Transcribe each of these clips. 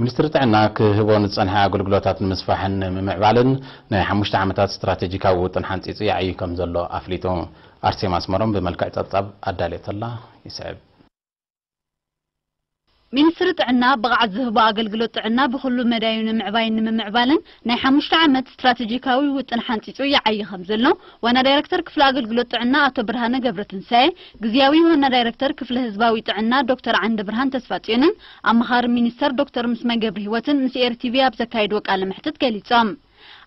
ሚኒስትሪ ጥዕና ክህቦ ንዝጸንሐ ኣገልግሎታት ንምስፋሕን ንምምዕባልን ናይ ሓሙሽተ ዓመታት ስትራቴጂካዊ ውጥን ሓንጺጹ ይዓዪ ከም ዘሎ ኣፍሊጡ። ኣርሴማ ኣስመሮም ብመልክዕ ጸብጻብ ኣዳልየተላ ይስዕብ። ሚኒስትሪ ጥዕና ብቕዓት ዝህቦ ኣገልግሎት ጥዕና ብኹሉ መዳዩ ንምዕባይን ንምምዕባልን ናይ ሓሙሽተ ዓመት ስትራቴጂካዊ ውጥን ሓንጺጹ ይዓዪ ከም ዘሎ ዋና ዳይረክተር ክፍሊ ኣገልግሎት ጥዕና ኣቶ ብርሃነ ገብረትንሳኤ፣ ግዝያዊ ዋና ዳይረክተር ክፍሊ ህዝባዊ ጥዕና ዶክተር ዓንደብርሃን ተስፋጽዮንን ኣማኻሪ ሚኒስተር ዶክተር ምስማይ ገብረሂወትን ምስ ኤሪ ቲቪ ኣብ ዘካየድዎ ቃለ መሕትት ገሊጾም።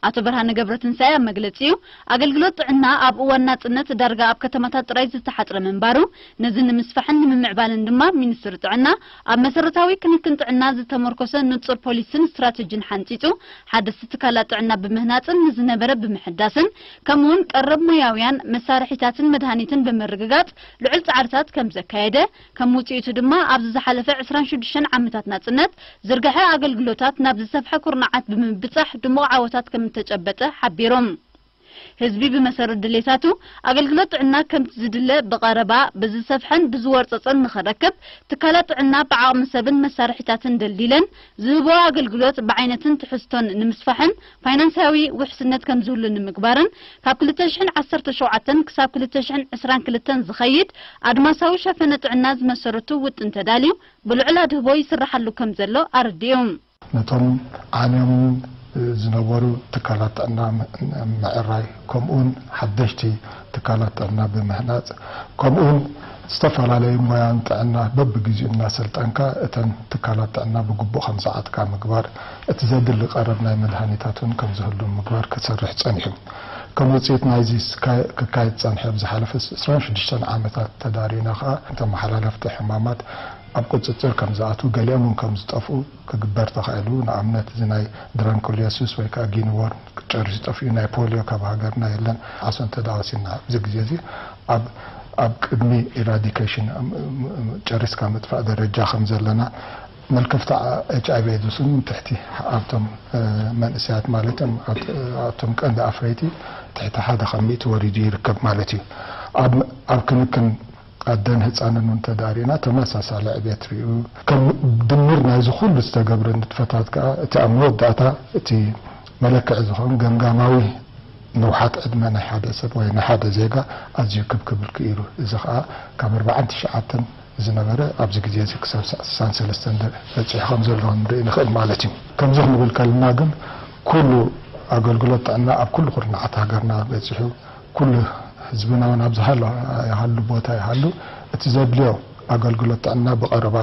ኣቶ ብርሃነ ገብረትንሳኤ ኣብ መግለጺኡ፣ ኣገልግሎት ጥዕና ኣብ እዋን ናጽነት ዳርጋ ኣብ ከተማታት ጥራይ ዝተሓጽረ ምንባሩ፣ ነዚ ንምስፋሕን ንምምዕባልን ድማ ሚኒስትሪ ጥዕና ኣብ መሰረታዊ ክንክን ጥዕና ዝተመርኮሰ ንጹር ፖሊሲን ስትራተጂን ሓንጺጹ፣ ሓደስቲ ትካላት ጥዕና ብምህናጽን ንዝነበረ ብምሕዳስን፣ ከምኡውን ቀረብ ሞያውያን መሳርሒታትን መድሃኒትን ብምርግጋጽ ልዑል ጻዕርታት ከም ዘካየደ፣ ከም ውጽኢቱ ድማ ኣብዚ ዝሓለፈ ዕስራን ሽዱሽተን ዓመታት ናጽነት ዝርግሐ ኣገልግሎታት ናብ ዝሰፍሐ ኩርናዓት ብምብጻሕ ድሙቕ ዓወታት ከም እተጨበጠ ሓቢሩ። ህዝቢ ብመሰረት ድሌታቱ ኣገልግሎት ጥዕና ከምቲ ዝድለ ብቐረባ ብዝሰፍሐን ብዝወርጸጸን ንኽረክብ ትካላት ጥዕና ብዓቕሚ ሰብን መሳርሒታትን ደልዲለን ዝህቦ ኣገልግሎት ብዓይነትን ትሕዝቶን ንምስፋሕን ፋይናንሳዊ ውሕስነት ከም ዝህሉ ንምግባርን ካብ ክልተ ሽሕን ዓሰርተ ሸውዓተን ክሳብ ክልተ ሽሕን ዕስራን ክልተን ዝኸይድ ኣድማሳዊ ሸፈነ ጥዕና ዝመሰረቱ ውጥን ተዳልዩ ብልዑል ኣድህቦ ይስራሓሉ ከም ዘሎ ኣረዲኡ። ነቶም ዓንዮም ዝነበሩ ትካላት ጥዕና ምዕራይ፣ ከምኡውን ሓደሽቲ ትካላት ጥዕና ብምህናፅ፣ ከምኡውን ዝተፈላለዩ ሞያን ጥዕና በብግዚኡ እናሰልጠንካ እተን ትካላት ጥዕና ብግቡእ ከም ዝዓጥቃ ምግባር፣ እቲ ዘድሊ ቀረብ ናይ መድሃኒታት እውን ከም ዝህሉ ምግባር ክሰርሕ ፀኒሑ። ከም ውፅኢት ናይዚ ክካየድ ዝፀንሐ ኣብ ዝሓለፈ ዕስራን ሽዱሽተን ዓመታት ተዳሪና ከዓ ተመሓላለፍቲ ሕማማት ኣብ ቁፅፅር ከም ዝኣትዉ፣ ገሊኦም እውን ከም ዝጠፍኡ ክግበር ተኻኢሉ። ንኣብነት እዚ ናይ ድራንኮሊዮሲስ ወይ ከዓ ጊኒ ወርም ጨሪሱ ጠፊኡ፣ ናይ ፖሊዮ ካብ ሃገርና የለን። ዓሶ እንተ ደኣ ወሲድና ኣብዚ ግዜ እዚ ኣብ ኣብ ቅድሚ ኢራዲኬሽን ጨሪስካ ምጥፋእ ደረጃ ከም ዘለና፣ መልከፍቲ ኤች ኣይ ቪ ኤድስ እውን ትሕቲ ኣብቶም መንእሰያት ማለት እዮም ኣብቶም ቀንዲ ኣፍረይቲ ትሕቲ ሓደ ካብ ሚእቲ ወሪዱ ይርከብ ማለት እዩ። ኣብ ኣብ ክንክን ኣደን ህፃንን እውን ተዳሪና ተመሳሳሊ ዕቤት ሪኡ። ከም ድምር ናይዚ ኩሉ ዝተገብረ ንጥፈታት ከዓ እቲ ኣብ መወዳእታ እቲ መለክዒ ዝኸውን ገምጋማዊ ንውሓት ዕድመ ናይ ሓደ ሰብ ወይ ናይ ሓደ ዜጋ ኣዝዩ ክብ ክብል ክኢሉ። እዚ ከዓ ካብ ኣርባዓን ትሽዓተን ዝነበረ ኣብዚ ግዜ እዚ ክሳብ ስሳን ሰለስተን በፂሑ ከም ዘሎ ክንርኢ ንኽእል ማለት እዩ። ከምዚ ክንብል ከለና ግን ኩሉ ኣገልግሎት ጥዕና ኣብ ኩሉ ኩርናዓት ሃገርና በፂሑ ኩሉ ህዝብና እውን ኣብ ዝሃሉ ይሃሉ ቦታ ይሃሉ እቲ ዘድልዮ ኣገልግሎት ጥዕና ብቐረባ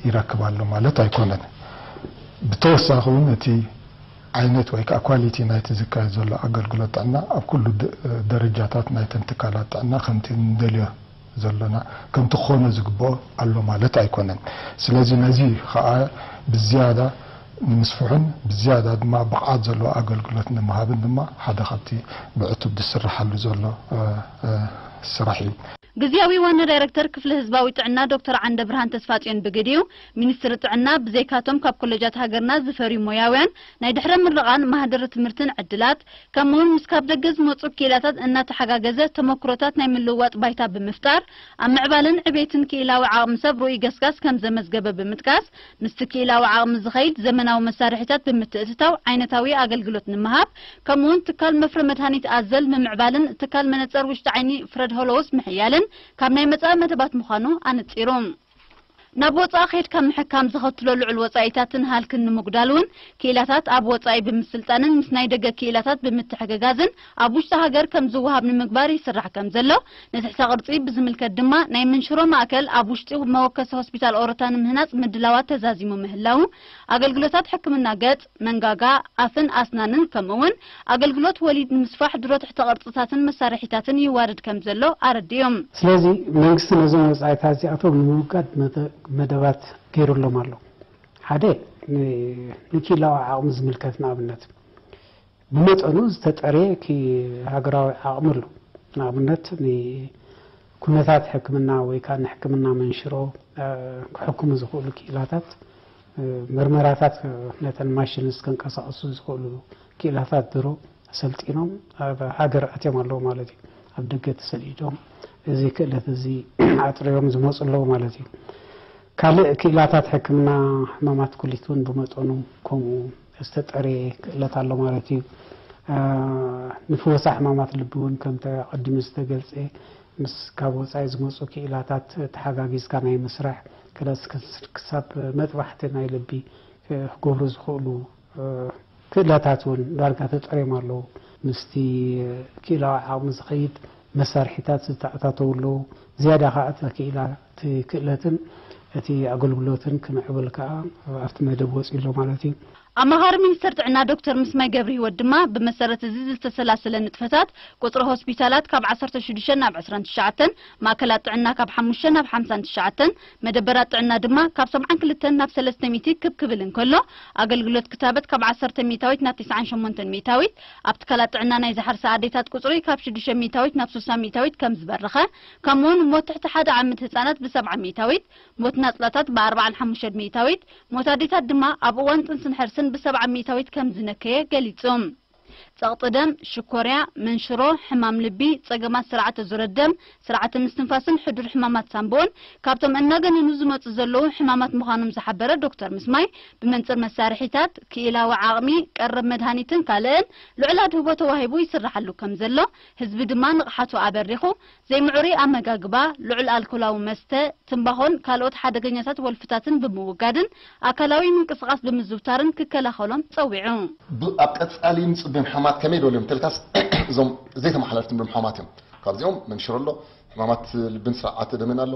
ይረክብ ኣሎ ማለት ኣይኮነን። ብተወሳኺ እውን እቲ ዓይነት ወይ ከዓ ኳሊቲ ናይቲ ዝካየድ ዘሎ ኣገልግሎት ጥዕና ኣብ ኩሉ ደረጃታት ናይተን ትካላት ጥዕና ከምቲ ንደልዮ ዘሎና ከምቲ ክኾኖ ዝግብኦ ኣሎ ማለት ኣይኮነን። ስለዚ ነዚ ከዓ ብዝያዳ ንምስፍሑን ብዝያዳ ድማ ብቕዓት ዘለዎ ኣገልግሎት ንምሃብን ድማ ሓደ ካብቲ ብዕቱብ ዝስራሓሉ ዘሎ ስራሕ እዩ። ግዝያዊ ዋና ዳይረክተር ክፍሊ ህዝባዊ ጥዕና ዶክተር ዓንደብርሃን ተስፋጽዮን ብግዲኡ፣ ሚኒስትሪ ጥዕና ብዘይካቶም ካብ ኮለጃት ሃገርና ዝፈርዩ ሞያውያን ናይ ድሕረ ምረቓን ማህደረ ትምህርትን ዕድላት፣ ከምኡውን ምስ ካብ ደገ ዝመጹ ክኢላታት እናተሓጋገዘ ተመኩሮታት ናይ ምልውዋጥ ባይታ ብምፍጣር፣ ኣብ ምዕባለን ዕቤትን ክኢላዊ ዓቕሚ ሰብ ርኡይ ገስጋስ ከም ዘመዝገበ ብምጥቃስ፣ ምስቲ ክኢላዊ ዓቕሚ ዝኸይድ ዘመናዊ መሳርሒታት ብምትእትታው ዓይነታዊ ኣገልግሎት ንምሃብ፣ ከምኡውን ትካል መፍረ መድሃኒት ኣዘል ምምዕባልን ትካል መነጸር ውሽጢ ዓይኒ ፍረድ ሆሎውስ ምሕያልን ካብ ናይ መጻኢ መደባት ምዃኑ ኣነጺሩ። ናብ ወጻኢ ከይድካ ምሕካም ዘኸትሎ ልዑል ወጻኢታትን ሃልክን ንምጉዳል እውን ክኢላታት ኣብ ወጻኢ ብምስልጣንን ምስ ናይ ደገ ክኢላታት ብምትሕግጋዝን ኣብ ውሽጢ ሃገር ከም ዝወሃብ ንምግባር ይስራሕ ከም ዘሎ ንትሕተ ቅርጺ ብዝምልከት ድማ ናይ መንሽሮ ማእከል ኣብ ውሽጢ መወከሲ ሆስፒታል ኦሮታ ንምህናጽ ምድላዋት ተዛዚሙ ምህላዉ ኣገልግሎታት ሕክምና ገጽ መንጋጋ ኣፍን ኣስናንን ከምኡ እውን ኣገልግሎት ወሊድ ንምስፋሕ ድሮ ትሕተ ቅርጽታትን መሳርሒታትን ይዋደድ ከም ዘሎ ኣረዲኡ። ስለዚ መንግስቲ ነዞም ወጻኢታት እዚኣቶም ንምውጋድ መደባት ገይሩ ኣሎም ኣሎ። ሓደ ንኪኢላዊ ዓቕሚ ዝምልከት ንኣብነት ብመጠኑ ዝተጠርየ ሃገራዊ ዓቕሚ ኣሎ። ንኣብነት ንኩነታት ሕክምና ወይ ከዓ ንሕክምና መንሽሮ ክሕክሙ ዝኽእሉ ክኢላታት ምርመራታት ነተን ማሽንስ ከንቀሳቕሱ ዝኽእሉ ክኢላታት ድሮ ሰልጢኖም ኣብ ሃገር ኣትዮም ኣለዉ ማለት እዩ። ኣብ ደገ ተሰዲዶም እዚ ክእለት እዚ ኣጥርዮም ዝመፁ ኣለዉ ማለት እዩ። ካልእ ክኢላታት ሕክምና ሕማማት ኩሊት እውን ብመጠኑ ከምኡ ዝተጠረየ ክእለት ኣሎ ማለት እዩ። እ፣ ንፍወሳ ሕማማት ልቢ እውን ከምቲ ኣቐዲሙ ዝተገልጸ ምስ ካብ ወጻኢ ዝመጹ ክኢላታት ተሓጋጊዝካ ናይ ምስራሕ ክለስ ክስ-፣ ክሳብ መጥባሕቲ ናይ ልቢ ክገብሩ ዝኽእሉ፣ እ፣ ክእለታት እውን ዳርጋ ተጠርዮም ኣለዉ። ምስቲ ክኢላዊ ዓቕሚ ዝኸይድ መሳርሒታት ዝተኣታተዉ ኣለዉ። ዝያዳ ከኣ እቲ ክኢላ፣ እቲ ክእለትን እቲ ኣገልግሎትን ክምዕብል ከኣ ኣብቲ መደብ ወጺኡ ኣሎ ማለት እዩ። ኣማኻሪ ሚኒስተር ጥዕና ዶክተር ምስማይ ገብረ ህይወት ድማ ብመሰረት እዚ ዝተሰላሰለ ንጥፈታት ቁጽሪ ሆስፒታላት ካብ ዓሰርተ ሽዱሽተ ናብ ዕስራን ትሽዓተን፣ ማእከላት ጥዕና ካብ ሓሙሽተ ናብ ሓምሳን ትሽዓተን፣ መደበራት ጥዕና ድማ ካብ ሰብዓን ክልተን ናብ ሰለስተ ሚእቲ ክብ ክብል እንከሎ፣ ኣገልግሎት ክታበት ካብ ዓሰርተ ሚእታዊት ናብ ተስዓን ሸሞንተን ሚእታዊት፣ ኣብ ትካላት ጥዕና ናይ ዝሓርሳ ኣዴታት ቁጽሪ ካብ ሽዱሽተ ሚእታዊት ናብ ስሳ ሚእታዊት ከም ዝበረኸ፣ ከምኡውን ሞት ትሕቲ ሓደ ዓመት ህጻናት ብሰብዓ ሚእታዊት፣ ሞት ናጽላታት ብኣርባዓን ሓሙሽተ ሚእታዊት፣ ሞት ኣዴታት ድማ ኣብ እዋን ጥንስን ሕርስን ብሰብዓ ሚእታዊት ከም ዝነከየ ገሊጹ። ጸቕጢ ደም፣ ሽኮርያ፣ መንሽሮ፣ ሕማም ልቢ፣ ጸገማት ስርዓተ ዙረት ደም፣ ስርዓተ ምስትንፋስን ሕዱር ሕማማት ሳንቦን ካብቶም እናገነኑ ዝመጹ ዘለዉ ሕማማት ምዃኖም ዝሓበረ ዶክተር ምስማይ፣ ብመንጽር መሳርሒታት፣ ክኢላዊ ዓቕሚ፣ ቀረብ መድሃኒትን ካልእን ልዑል ኣድህቦ ተዋሂቡ ይስራሓሉ ከም ዘሎ፣ ህዝቢ ድማ ንቕሓቱ ኣበሪኹ፣ ዘይምዕሩይ ኣመጋግባ፣ ልዑል ኣልኮላዊ መስተ፣ ትምባኾን ካልኦት ሓደገኛታት ወልፍታትን ብምውጋድን ኣካላዊ ምንቅስቓስ ብምዝውታርን ክከላኸሎም ጸዊዑ። ብ-፣ ኣብ ቀጻሊ ንጽበዮም ሕማማት ከመይ ደልዮም እንተልካስ፣ እዞም ዘይተመሓላለፍቲ ንብሎም ሕማማት እዮም። ካብዚኦም መንሽሮ ኣሎ፣ ሕማማት ልብን ስርዓተ ደምን ኣሎ፣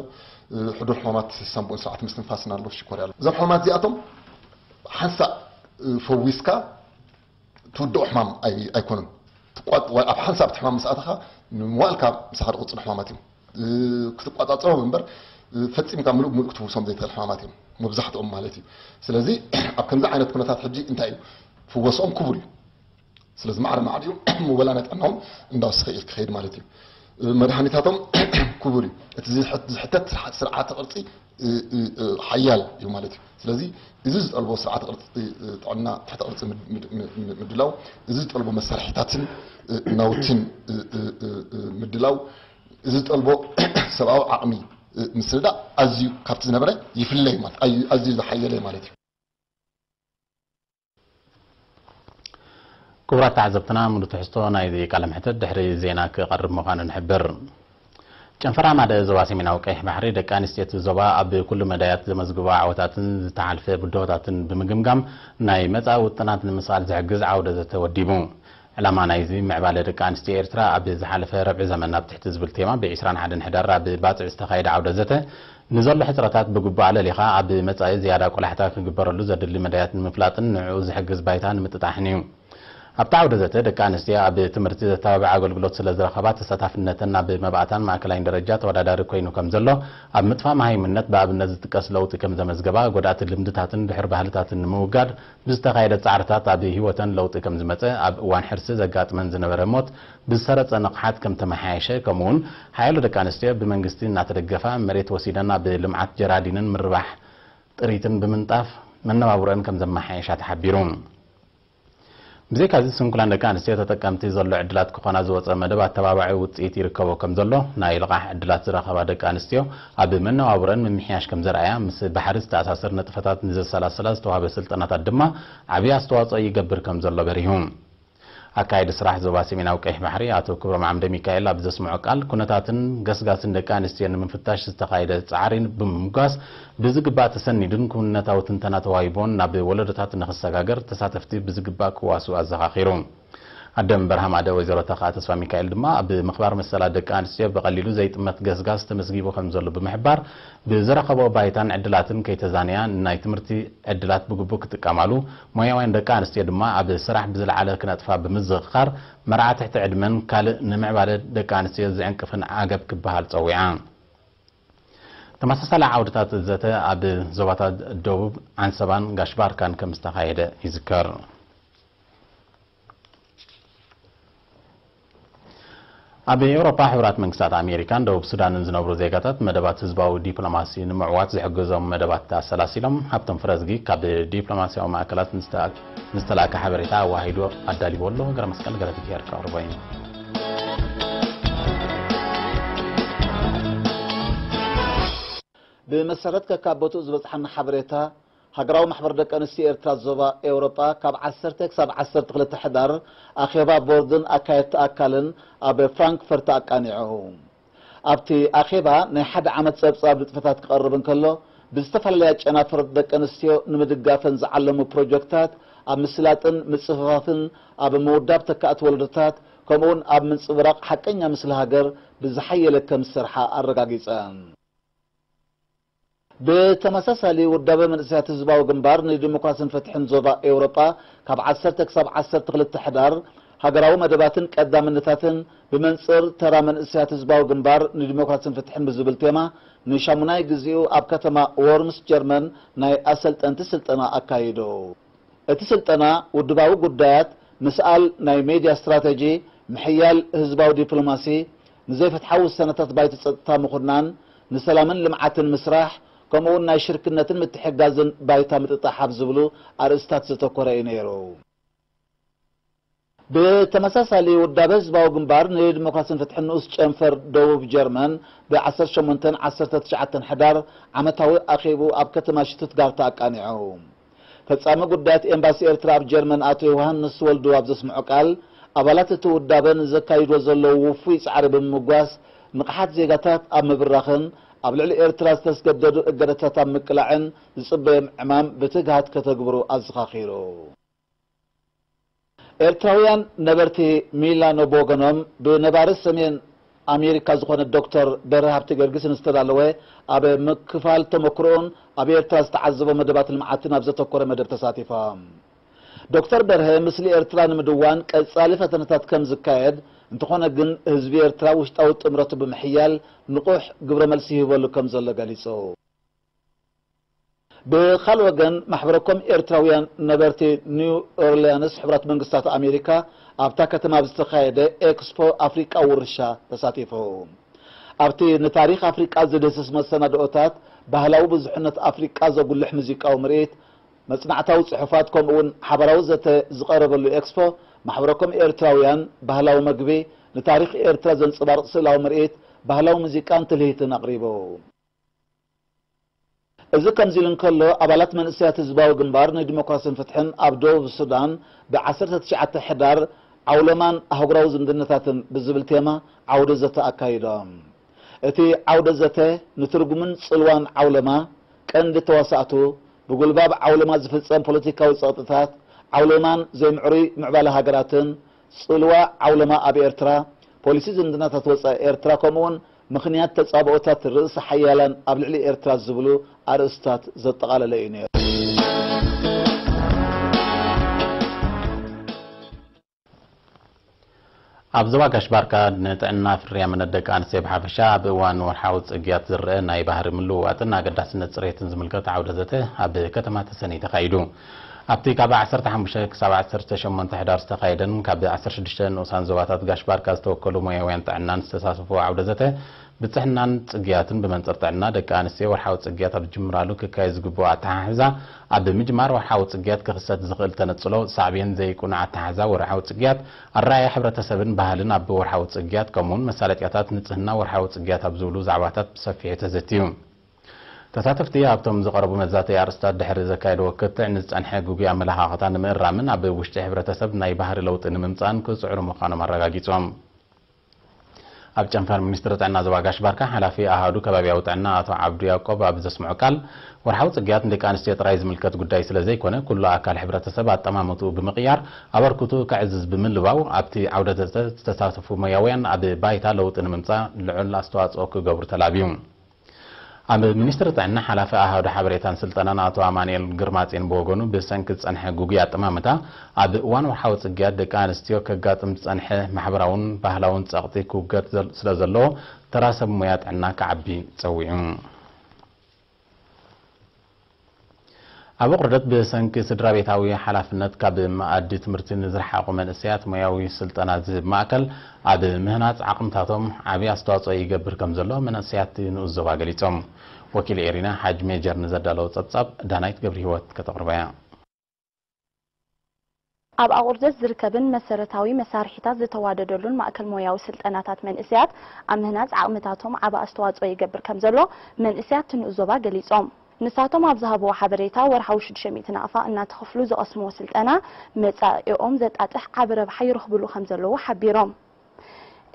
እ፣ ሕዱር ሕማማት ሳንቡእን ስርዓተ ምስትንፋስን ኣሎ፣ ሽኮርያ ኣሎ። እዞም ሕማማት እዚኣቶም ሓንሳእ፣ እ፣ ፈዊስካ ትውድኦ ሕማም ኣይ-፣ ኣይኮኑን። ትቋጥ-፣ ወይ ኣብ ሓንሳብ እቲ ሕማም ምስ ኣተኻ፣ ንመዋእልካ ምሳኻ ዝቕጽሉ ሕማማት እዮም። እ፣ ክትቋጻጸሮም እምበር፣ እ፣ ፈጺምካ ምሉእ ብምሉእ ክትፍውሶም ዘይትኽእል ሕማማት እዮም፣ መብዛሕትኦም ማለት እዩ። ስለዚ፣ ኣብ ከምዚ ዓይነት ኩነታት ሕጂ እንታይ እዩ? ፍወስኦም ክቡር እዩ። ስለዚ ማዕረ ማዕሪኡ ምወላ ናይ ጥዕናኦም እንዳወሰኸ እዩ ክኸይድ ማለት እዩ። እ፣ መድሃኒታቶም ክቡር እዩ። እቲ ዝሕ-፣ ዝሕተት ስርዓ-፣ ስርዓተ ቅርጺ፣ እ፣ እ፣ እ፣ ሓያል እዩ ማለት እዩ። ስለዚ እዚ ዝጠልቦ ስርዓተ ቅርጺ፣ እ፣ እ፣ ጥዕና ትሕተ ቅርጺ ምድ-፣ ምድ-፣ ምድ-፣ ምድ-፣ ምድላው፣ እዚ ዝጠልቦ መሳርሒታትን፣ እ፣ ናውትን፣ እ፣ እ፣ እ፣ እ፣ ምድላው፣ እዚ ዝጠልቦ ሰብኣዊ ዓቕሚ፣ እ፣ ምስርዳእ ኣዝዩ ካብቲ ዝነበረ ይፍለ እዩ ማለት፣ ኣዝዩ፣ ኣዝዩ ዝሓየለ እዩ ማለት እዩ። ክቡራት ተዓዘብትና፣ ሙሉእ ትሕዝቶ ናይዚ ቃለ መሕትት ድሕሪ ዜና ክቐርብ ምዃኑ ንሕብር። ጨንፈር ኣማደ ዞባ ሰሜናዊ ቀይሕ ባሕሪ፣ ደቂ ኣንስትዮ እቲ ዞባ ኣብ ኩሉ መዳያት ዘመዝግቦ ዓወታትን ዝተሓልፈ ብድሆታትን ብምግምጋም፣ ናይ መጻኢ ውጥናት ንምስቓል ዝሕግዝ ዓውደ ዘተ ወዲቡ። ዕላማ ናይዚ ምዕባለ ደቂ ኣንስትዮ ኤርትራ ኣብ ዝሓለፈ ረብዒ ዘመን ኣብ ትሕቲ ዝብል ቴማ፣ ብ ዕስራን ሓደን ሕዳር ኣብ ባጽዕ ዝተኻየደ ዓውደ ዘተ፣ ንዘሎ ሕጽረታት ብግቡእ ኣለሊኻ፣ ኣብ መጻኢ ዝያዳ ቆላሕታ ክግበረሉ ዘድሊ መዳያት ንምፍላጥን ንዕኡ ዝሕግዝ ባይታ ንምጥጣሕን እዩ። ኣብቲ ዓውደ ዘተ፣ ደቂ ኣንስትዮ ኣብ ትምህርቲ ዘተባብዕ ኣገልግሎት ስለ ዝረኸባ፣ ተሳታፍነተን ኣብ መባእታን ማእከላይን ደረጃ ተወዳዳሪ ኮይኑ ከም ዘሎ፣ ኣብ ምጥፋእ መሃይምነት ብኣብነት ዝጥቀስ ለውጢ ከም ዘመዝገባ፣ ጎዳእቲ ልምድታትን ድሑር ባህልታትን ንምውጋድ ብዝተኻየደ ጻዕርታት ኣብ ህይወተን ለውጢ ከም ዝመጸ፣ ኣብ እዋን ሕርሲ ዘጋጥመን ዝነበረ ሞት ብዝሰረጸ ንቕሓት ከም ተመሓየሸ፣ ከምኡውን ሓያሎ ደቂ ኣንስትዮ ብመንግስቲ እናተደገፋ መሬት ወሲደን ኣብ ልምዓት ጀራዲንን ምርባሕ ጥሪትን ብምንጣፍ መነባብሮአን ከም ዘመሓየሻ ተሓቢሩ። ብዘይካዚ፣ ስንኩላን ደቂ ኣንስትዮ ተጠቀምቲ ዘሎ ዕድላት ክኾና ዝወጸ መደብ ኣተባባዒ ውጽኢት ይርከቦ ከም ዘሎ፣ ናይ ልቓሕ ዕድላት ዝረኸባ ደቂ ኣንስትዮ ኣብ መነባብሮአን ምምሕያሽ ከም ዘርኣያ፣ ምስ ባሕሪ ዝተኣሳሰር ንጥፈታት ንዘሰላስላ ዝተዋህበ ስልጠናታት ድማ ዓብዪ ኣስተዋጽኦ ይገብር ከም ዘሎ በሪሁ። ኣካያዲ ስራሕ ዞባ ሰሜናዊ ቀይሕ ባሕሪ ኣቶ ክብሮም ዓምደ ሚካኤል ኣብ ዘስምዖ ቃል፣ ኩነታትን ገስጋስን ደቂ ኣንስትዮ ንምፍታሽ ዝተኻየደ ጻዕሪ ብምምጓስ፣ ብዝግባእ ተሰኒዱን ክውንነታዊ ትንተና ተዋሂቦን ናብ ወለዶታት ንኽሰጋገር፣ ተሳተፍቲ ብዝግባእ ክዋስኡ ኣዘኻኺሩ። ኣደ መንበር ሃማደ ወይዘሮ ተኽኣ ተስፋ ሚካኤል ድማ፣ ኣብ ምኽባር መሰላት ደቂ ኣንስትዮ ብቐሊሉ ዘይጥመት ገስጋስ ተመዝጊቡ ከም ዘሎ ብምሕባር፣ ብዝረኸቦ ባይታን ዕድላትን ከይተዛነያ፣ ንናይ ትምህርቲ ዕድላት ብግቡእ ክጥቀማሉ፣ ሞያውያን ደቂ ኣንስትዮ ድማ ኣብ ስራሕ ብዝለዓለ ክነጥፋ ብምዝኽኻር፣ መርዓ ትሕቲ ዕድመን ካልእ ንምዕባለ ደቂ ኣንስትዮ ዝዕንቅፍን ዓገብ ክበሃል ጸዊዓ። ተመሳሳሊ ዓውድታት ዘተ ኣብ ዞባታት ደቡብ ዓንሰባን ጋሽ ባርካን ከም ዝተኻየደ ይዝከር። ኣብ ኤውሮጳ፣ ሕቡራት መንግስታት ኣሜሪካን ደቡብ ሱዳንን ዝነብሩ ዜጋታት መደባት ህዝባዊ ዲፕሎማሲ ንምዕዋት ዝሕግዞም መደባት ኣሰላሲሎም። ሃብቶም ፍረዝጊ ካብ ዲፕሎማሲያዊ ማእከላት ንዝተኣ-፣ ንዝተላእከ ሓበሬታ ኣዋሂዱ ኣዳሊዎ ኣሎ። ገረ መስቀል ገረ ሚካኤል ከቕርቦ እዩ። ብመሰረት ከካብ ቦትኡ ዝበጽሓና ሓበሬታ፣ ሃገራዊ ማሕበር ደቂ ኣንስትዮ ኤርትራ ዞባ ኤውሮጳ ካብ ዓሰርተ ክሳብ ዓሰርተ ክልተ ሕዳር ኣኼባ ቦርድን ኣካየድቲ ኣካልን ኣብ ፍራንክፈርት ኣቃኒዑ። ኣብቲ ኣኼባ ናይ ሓደ ዓመት ጸብጻብ ንጥፈታት ክቐርብ እንከሎ፣ ብዝተፈላለያ ጨናፍር ደቂ ኣንስትዮ ንምድጋፈን ዝዓለሙ ፕሮጀክታት ኣብ ምስላጥን ምጽፍፋፍን ኣብ ምውዳብ ተካእቲ ወለዶታት ከምኡውን ኣብ ምንጽብራቕ ሓቀኛ ምስሊ ሃገር ብዝሓየለ ከም ዝሰርሓ ኣረጋጊጸን። ብተመሳሳሊ ውዳበ መንእሰያት ህዝባዊ ግንባር ንዲሞክራስን ፍትሕን ዞባ ኤውሮጳ ካብ ዓሰርተ ክሳብ ዓሰርተ ክልተ ሕዳር ሃገራዊ መደባትን ቀዳምነታትን ብመንጽር ተራ መንእሰያት ህዝባዊ ግንባር ንዲሞክራስን ፍትሕን ብዝብል ቴማ ንሻሙናይ ግዚኡ ኣብ ከተማ ዎርምስ ጀርመን ናይ ኣሰልጠንቲ ስልጠና ኣካይዱ። እቲ ስልጠና ውድባዊ ጉዳያት፣ ምስኣል ናይ ሜድያ ስትራተጂ፣ ምሕያል ህዝባዊ ዲፕሎማሲ፣ ንዘይፍትሓዊ ውሳነታት ባይቶ ጸጥታ ምኹናን፣ ንሰላምን ልምዓትን ምስራሕ፣ ከምኡውን ናይ ሽርክነትን ምትሕጋዝን ባይታ ምጥጣሕ ኣብ ዝብሉ ኣርእስታት ዘተኮረ እዩ ነይሩ። ብተመሳሳሊ ውዳበ ህዝባዊ ግንባር ንዲሞክራስን ፍትሕን ንኡስ ጨንፈር ደቡብ ጀርመን ብ ዓሰርተ ሸሞንተን ዓሰርተ ትሽዓተን ሕዳር ዓመታዊ ኣኼብኡ ኣብ ከተማ ሽቱትጋርት ኣቃኒዑ። ፈጻሚ ጉዳያት ኤምባሲ ኤርትራ ኣብ ጀርመን ኣቶ ዮሃንስ ወልዱ ኣብ ዘስምዖ ቃል፣ ኣባላት እቲ ውዳበ ንዘካይድዎ ዘለዉ ውፉይ ጻዕሪ ብምምጓስ፣ ንቕሓት ዜጋታት ኣብ ምብራኽን ኣብ ልዕሊ ኤርትራ ዝተስገደዱ እገዳታት ኣብ ምቅላዕን ዝጽበዮም ዕማም ብትግሃት ከተግብሩ ኣዘኻኺሩ። ኤርትራውያን ነበርቲ ሚላኖ ብወገኖም፣ ብነባሪ ሰሜን ኣሜሪካ ዝኾነ ዶክተር በርሀ ሃብተጊዮርጊስ ንዝተዳለወ ኣብ ምክፋል ተመክሮኡን ኣብ ኤርትራ ዝተዓዘቦ መደባት ልምዓትን ኣብ ዘተኮረ መደብ ተሳቲፎም። ዶክተር በርሀ፣ ምስሊ ኤርትራ ንምድዋን ቀጻሊ ፈተነታት ከም ዝካየድ፣ እንተኾነ ግን ህዝቢ ኤርትራ ውሽጣዊ ጥምረቱ ብምሕያል ንቑሕ ግብረ መልሲ ይህበሉ ከም ዘሎ ገሊጹ። ብኻልእ ወገን፣ ማሕበረኮም ኤርትራውያን ነበርቲ ኒው ኦርሊያንስ፣ ሕቡራት መንግስታት ኣሜሪካ፣ ኣብታ ከተማ ኣብ ዝተኻየደ ኤክስፖ ኣፍሪቃ ውርሻ ተሳቲፉ። ኣብቲ ንታሪኽ ኣፍሪቃ ዝድህስስ መሰናድኦታት፣ ባህላዊ ብዙሕነት ኣፍሪቃ ዘጉልሕ ሙዚቃዊ ምርኢት፣ መጽናዕታዊ ጽሑፋት፣ ከምኡውን ሓባራዊ ዘተ ዝቐረበሉ ኤክስፖ፣ ማሕበረኮም ኤርትራውያን፣ ባህላዊ መግቢ፣ ንታሪኽ ኤርትራ ዘንጸባርቕ ስእላዊ ምርኢት፣ ባህላዊ ሙዚቃን ትልሂትን ኣቕሪቡ። እዚ ከምዚ ኢሉ እንከሎ፣ ኣባላት መንእሰያት ህዝባዊ ግንባር ንዲሞክራስን ፍትሕን ኣብ ደቡብ ሱዳን ብ ዓሰርተ ትሽዓተ ሕዳር ዓውለማን ኣህጉራዊ ዝምድነታትን ብዝብል ቴማ ዓውደ ዘተ ኣካይዶም። እቲ ዓውደ ዘተ ንትርጉምን ጽልዋን ዓውለማ፣ ቀንዲ ተዋሳእቱ፣ ብጉልባብ ዓውለማ ዝፍጸም ፖለቲካዊ ጸቕጥታት፣ ዓውለማን ዘይምዕሩይ ምዕባለ ሃገራትን፣ ጽልዋ ዓውለማ ኣብ ኤርትራ፣ ፖሊሲ ዝምድናታት ወጻኢ ኤርትራ፣ ከምኡውን ምኽንያት ተጻብኦታት ርእሰ ሓያላን ኣብ ልዕሊ ኤርትራ ዝብሉ ኣርእስታት ዘጠቓለለ እዩ ነይሩ። ኣብ ዞባ ጋሽ ባርካ ንጥዕና ፍርያምነት ደቂ ኣንስትዮ ብሓፈሻ ኣብ እዋን ወርሓዊ ጽግያት ዝረአ ናይ ባህሪ ምልውዋጥን ኣገዳስነት ጽሬትን ዝምልከት ዓውደ ዘተ ኣብ ከተማ ተሰነይ ተኻይዱ። ኣብቲ ካብ ዓሰርተ ሓሙሽተ ክሳብ ዓሰርተ ሸሞንተ ሕዳር ዝተኻየደን ካብ ዓሰርተ ሽዱሽተ ንኡሳን ዞባታት ጋሽ ባርካ ዝተወከሉ ሞያውያን ጥዕናን ዝተሳተፍዎ ዓውደ ዘተ፣ ብጽሕናን ጽግያትን ብመንጽር ጥዕና ደቂ ኣንስትዮ ወርሓዊ ጽግያት ኣብ ዝጅምራሉ ክካየድ ዝግብኦ ኣተሓሕዛ፣ ኣብ ምጅማር ወርሓዊ ጽግያት ክኽሰት ዝኽእል ተነጽሎ፣ ሳዕቤን ዘይቅኑዕ ኣተሓሕዛ ወርሓዊ ጽግያት፣ ኣረኣእያ ሕብረተሰብን ባህልን ኣብ ወርሓዊ ጽግያት፣ ከምኡውን መሳለጥያታት ንጽህና ወርሓዊ ጽግያት ኣብ ዝብሉ ዛዕባታት ብሰፊሑ ተዘትዩ። ተሳተፍቲ ኣብቶም ዝቐረቡ መዛተዪ ኣርእስታት ድሕሪ ዘካየድዎ ክትዕ ንዝጸንሐ ግጉይ ኣመለኻኽታ ንምእራምን ኣብ ውሽጢ ሕብረተሰብ ናይ ባህሪ ለውጢ ንምምጻእን ክጽዕሩ ምዃኖም ኣረጋጊጾም። ኣብ ጨንፈር ሚኒስትሪ ጥዕና ዞባ ጋሽ ባርካ ሓላፊ ኣሃዱ ከባቢያዊ ጥዕና ኣቶ ዓብዱ ያዕቆብ ኣብ ዘስምዖ ቃል፣ ወርሓዊ ጽግያት ንደቂ ኣንስትዮ ጥራይ ዝምልከት ጉዳይ ስለ ዘይኮነ፣ ኩሉ ኣካል ሕብረተሰብ ኣጠማምትኡ ብምቕያር ኣበርክቱ ከዕዝዝ ብምልባው፣ ኣብቲ ዓውደ ዘተ ዝተሳተፉ ሞያውያን ኣብ ባይታ ለውጢ ንምምጻእ ልዑል ኣስተዋጽኦ ክገብሩ ተላብዩ። ኣብ ሚኒስትሪ ጥዕና ሓላፊ ኣሃዱ ሓበሬታን ስልጠናን ኣቶ ኣማኑኤል ግርማጼን ብወገኑ፣ ብሰንኪ ዝጸንሐ ግጉይ ኣጠማምታ፣ ኣብ እዋን ወርሓዊ ጽግያት ደቂ ኣንስትዮ ከጋጥም ዝጸንሐ ማሕበራውን ባህላውን ጸቕጢ ክውገድ ዘል-፣ ስለ ዘለዎ፣ ተራ ሰብ ሞያ ጥዕና ክዓቢ ጸዊዑ። ኣብ ኣቑርደት ብሰንኪ ስድራ ቤታዊ ሓላፍነት ካብ መኣዲ ትምህርቲ ንዝረሓቑ መንእሰያት ሞያዊ ስልጠና ዝህብ ማእከል ኣብ ምህናጽ ዓቕምታቶም ዓቢ ኣስተዋጽኦ ይገብር ከም ዘሎ መናእሰያት ንኡስ ዞባ ገሊጾም። ወኪል ኤሪና ሓጅ ሜጀር ንዘዳለዎ ጸብጻብ ዳናይት ገብረ ህይወት ከተቕርቦ እያ። ኣብ ኣቑርደት ዝርከብን መሰረታዊ መሳርሒታት ዝተዋደደሉን ማእከል ሞያዊ ስልጠናታት መንእሰያት ኣብ ምህናጽ ዓቕምታቶም ዓቢ ኣስተዋጽኦ ይገብር ከም ዘሎ መንእሰያት ትንኡ ዞባ ገሊጾም። ንሳቶም ኣብ ዝሃብዎ ሓበሬታ፣ ወርሓዊ ሽዱሽተ ሚእቲ ናቕፋ እናተኸፍሉ ዝቐስምዎ ስልጠና መጻኢኦም ዘጣጥሕ ዓቢ ረብሓ ይረኽብሉ ከም ዘለዉ ሓቢሮም።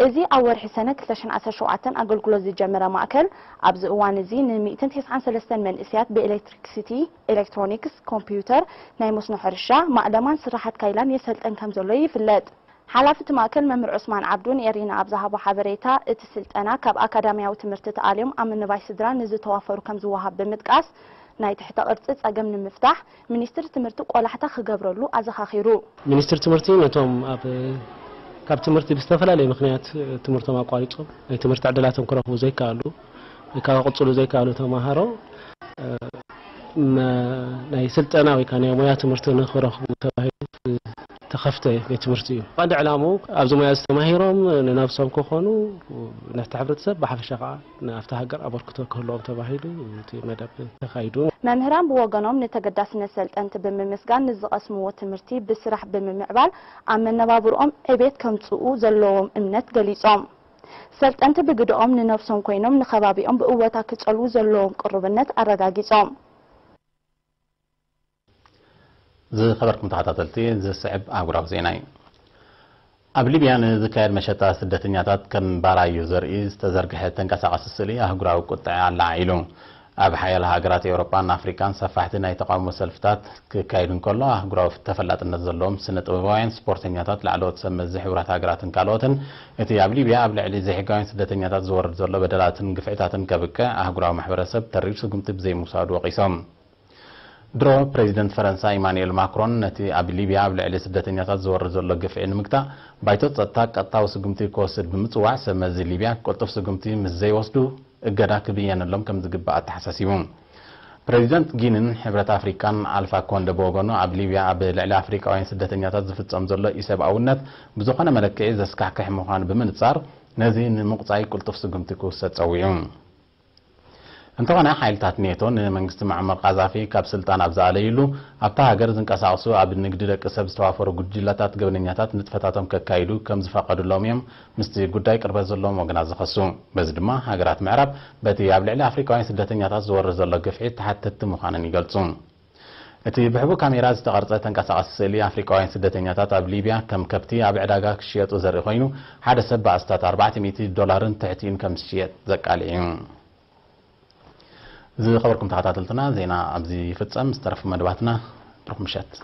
እዚ ኣብ ወርሒ ሰነ ክልተ ሽሕን ዓሰርተ ሸውዓተን ኣገልግሎት ዝጀመረ ማእከል፣ ኣብዚ እዋን እዚ ን ሚእትን ተስዓን ሰለስተን መንእሰያት ብኤሌክትሪክሲቲ፣ ኤሌክትሮኒክስ፣ ኮምፒውተር፣ ናይ መስኖ ሕርሻ፣ ማእለማን ስራሓት ካይላን የሰልጥን ከም ዘሎ ይፍለጥ። ሓላፊ እቲ ማእከል መምህር ዑስማን ዓብዱ ንኤሪና ኣብ ዝሃቦ ሓበሬታ፣ እቲ ስልጠና ካብ ኣካዳሚያዊ ትምህርቲ ተኣልዮም ኣብ ምንባይ ስድራ ንዝተዋፈሩ ከም ዝወሃብ ብምጥቃስ፣ ናይ ትሕተ ቅርጺ ጸገም ንምፍታሕ ሚኒስትሪ ትምህርቲ ቆላሕታ ክገብረሉ ኣዘኻኺሩ። ሚኒስትሪ ትምህርቲ ነቶም ኣብ ካብ ትምህርቲ ብዝተፈላለየ ምኽንያት ትምህርቶም ኣቋሪጾም ናይ ትምህርቲ ዕድላቶም ክረኽቡ ዘይከኣሉ ወይ ከዓ ክቕጽሉ ዘይከኣሉ ተማሃሮ፣ እ፣ መ-፣ ናይ ስልጠና ወይ ከዓ ናይ ሞያ ትምህርቲ ንኽረኽቡ ተባሂሉ ዝተኸፍተ ቤት ትምህርቲ እዩ። ቀንዲ ዕላምኡ ኣብዚ ሞያ ዝተማሂሮም ንነብሶም ክኾኑ፣ ነቲ ሕብረተሰብ ብሓፈሻ ከዓ ንኣብቲ ሃገር ኣበርክቶ ክህልዎም ተባሂሉ እቲ መደብ ተኻይዱ። መምህራን ብወገኖም ንተገዳስነት ሰልጠንቲ ብምምስጋን ንዝቐስምዎ ትምህርቲ ብስራሕ ብምምዕባል ኣብ መነባብርኦም ዕቤት ከምጽኡ ዘለዎም እምነት ገሊጾም። ሰልጠንቲ ብግደኦም ንነብሶም ኮይኖም ንኸባቢኦም ብእወታ ክጸልዉ ዘለዎም ቅሩብነት ኣረጋጊጾም። ዝኸበርኩም ተኸታተልቲ፣ ዝስዕብ ኣህጉራዊ ዜና እዩ። ኣብ ሊብያ ንዝካየድ መሸጣ ስደተኛታት ከም ባራዩ ዘርኢ ዝተዘርግሐ ተንቀሳቓሲ ስእሊ ኣህጉራዊ ቁጥዐ ኣለዓዒሉ። ኣብ ሓያሎ ሃገራት ኤውሮጳን ኣፍሪቃን ሰፋሕቲ ናይ ተቓውሞ ሰልፍታት ክካየድ እንከሎ፣ ኣህጉራዊ ተፈላጥነት ዘለዎም ስነ ጥበባውያን፣ ስፖርተኛታት፣ ላዕለዎት ሰብ መዚ ሕቡራት ሃገራትን ካልኦትን እቲ ኣብ ሊብያ ኣብ ልዕሊ ዘይሕጋውያን ስደተኛታት ዝወርድ ዘሎ በደላትን ግፍዕታትን ከብቅዕ ኣህጉራዊ ማሕበረሰብ ተሪር ስጉምቲ ብዘይምውሳዱ ወቒሶም። ድሮ ፕሬዚደንት ፈረንሳ ኢማኑኤል ማክሮን ነቲ ኣብ ሊብያ ኣብ ልዕሊ ስደተኛታት ዝወርድ ዘሎ ግፍዒ ንምግታእ ባይቶ ጸጥታ ቀጥታዊ ስጉምቲ ክወስድ ብምጽዋዕ፣ ሰብ መዚ ሊብያ ቅልጡፍ ስጉምቲ ምስ ዘይወስዱ እገዳ ክብየነሎም ከም ዝግባእ ኣተሓሳሲቡ። ፕሬዚደንት ጊኒን ሕብረት ኣፍሪቃን ኣልፋ ኮንደ ብወገኑ ኣብ ሊብያ ኣብ ልዕሊ ኣፍሪቃውያን ስደተኛታት ዝፍጸም ዘሎ ኢሰብኣውነት ብዝኾነ መለክዒ ዘስካሕክሕ ምዃኑ ብምንጻር ነዚ ንምቁጻይ ቅልጡፍ ስጉምቲ ክውሰድ ጸዊዑ። እንተኾነ ሓይልታት ኔቶ ንመንግስቲ ሙዓመር ቃዛፊ ካብ ስልጣን ኣብ ዝኣለይሉ ኣብታ ሃገር ዝንቀሳቐሱ ኣብ ንግዲ ደቂ ሰብ ዝተዋፈሩ ጉጅለታት ገበነኛታት ንጥፈታቶም ከካይዱ ከም ዝፈቐዱሎም እዮም ምስቲ ጉዳይ ቅርበት ዘለዎም ወገናት ዝኸሱ። በዚ ድማ ሃገራት ምዕራብ በቲ ኣብ ልዕሊ ኣፍሪቃውያን ስደተኛታት ዝወርድ ዘሎ ግፍዒ ተሓተትቲ ምዃነን ይገልጹ። እቲ ብሕቡእ ካሜራ ዝተቐርጸ ተንቀሳቓሲ ስእሊ ኣፍሪቃውያን ስደተኛታት ኣብ ሊብያ ከም ከብቲ ኣብ ዕዳጋ ክሽየጡ ዘርኢ ኮይኑ፣ ሓደ ሰብ ብኣስታት ኣርባዕተ ሚእቲ ዶላርን ትሕቲኡን ከም ዝሽየጥ ዘቃልዕ እዩ። ዝኸበርኩም ተኸታተልትና፣ ዜና ኣብዚ ይፍጸም። ዝተረፉ መደባትና ብሩኽ ምሸት።